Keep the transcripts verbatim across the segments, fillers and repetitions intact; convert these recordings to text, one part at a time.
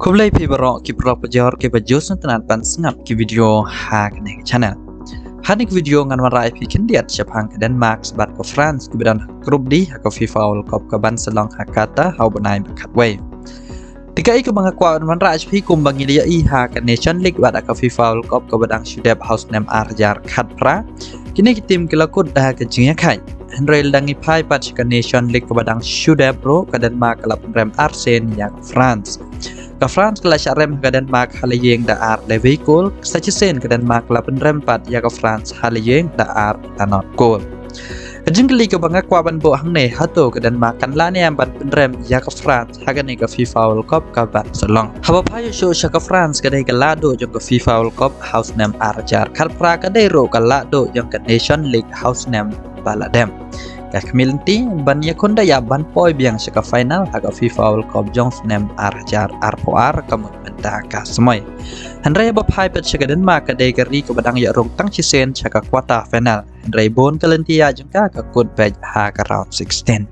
Khublei phi baroh ki paralok pajor kiba ju sngewtynnat ban sngap ki video ha kane ka channel. Ha kane ka video ngan wanrah ïa phi khyndiat shaphang ka Denmark bad ka France kiba don ha ka Group D ha ka FIFA World Cup kaban sa long ha Qatar ha u bnai ba khatwei. Te kaei kaba nga kwah ban wanrah ïa phi kumba ngi la ïohi ha ka Nation League bad ha ka FIFA World Cup kaba dang shu dep ha u snem ar hajar khatphra. Kine ki team ki la kut da ka jingïakhaid. Hynrei lada ngi phai pat sha ka Nation League kaba dang shu dep ruh, ka Denmark ka la pynrem ar sien ïa ka France. Ka France ka la shah rem ha ka Denmark ha la ïing da ar lewei kol, sa shisien ka Denmark ka la pynrem pat ïa ka France ha la ïing da ar la nod kol. Ka jingkylli kaba nga kwah ban buh hangne, hato ka Denmark kan lah ne em ban pynrem ïa ka France ha kane ka FIFA World Cup kaban sa long. Haba phai shuh sha ka France, ka dei ka lahduh jong ka FIFA World Cup ha u snem ar hajar khatphra, ka dei ruh ka lahduh jong ka Nation League ha u snem ba la dep. Ka khmih lynti ban ïakhun da ïa ban poi biang sha ka final ha ka FIFA World Cup jong u snem ar hajar arphew ar ka mut mynta ka samoi. Hynrei haba phai pat sha ka Denmark, ka dei ka ri kaba dang ïoh rung tang shisien sha ka quarter final. Hynrei bun ka lynti ïa jong ka ka kut beit ha ka round sixteen.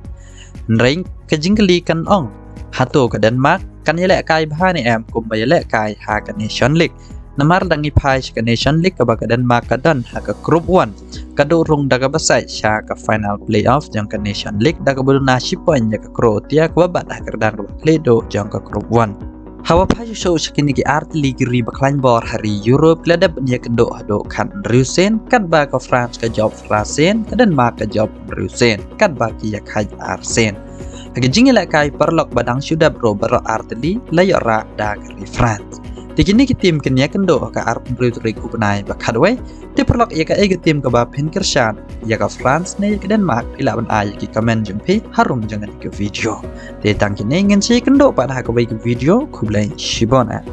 Hynrei ka jingkylli kan ong, hato ka Denmark kan ïalehkai bha ne em kumba ïalehkai ha ka Nation League? Namar lada ngi phai sha ka Nation League kaba ka Denmark ka don ha ka Group one, ka duh rung da kaba sait sha ka final playoff jong ka Nation League da kaba duna shi point ïa ka Croatia kaba bat ha ka kyrdan kaba khlieh duh jong ka Group one. Haba phai shuh sha kine ki artylli ki ri ba khlaiñ bor ha ri Europe, ki la dep ban ïakynduh haduh khathynriew sien, katba ka France ka jop phra sien, ka Denmark ka jop hynriew sien, katba ki ïakhaid ar sien. Ha ka jingïalehkai paralok ba dang shu dep ruh baroh artylli la ïoh rah da ka ri France. Te kine ki team kin ïakynduh ha ka arphew hynriew tarik u bnai ba khatwei. Te paralok, ïa kaei ka team kaba phin kyrshan, ïa ka France ne ïa ka Denmark? Phi lah ban ai ïa ki comment jong phi harum jong kane ka video. Te tang kine, ngin sa ïakynduh pat ha kawei ka video. Khublei shibun eh.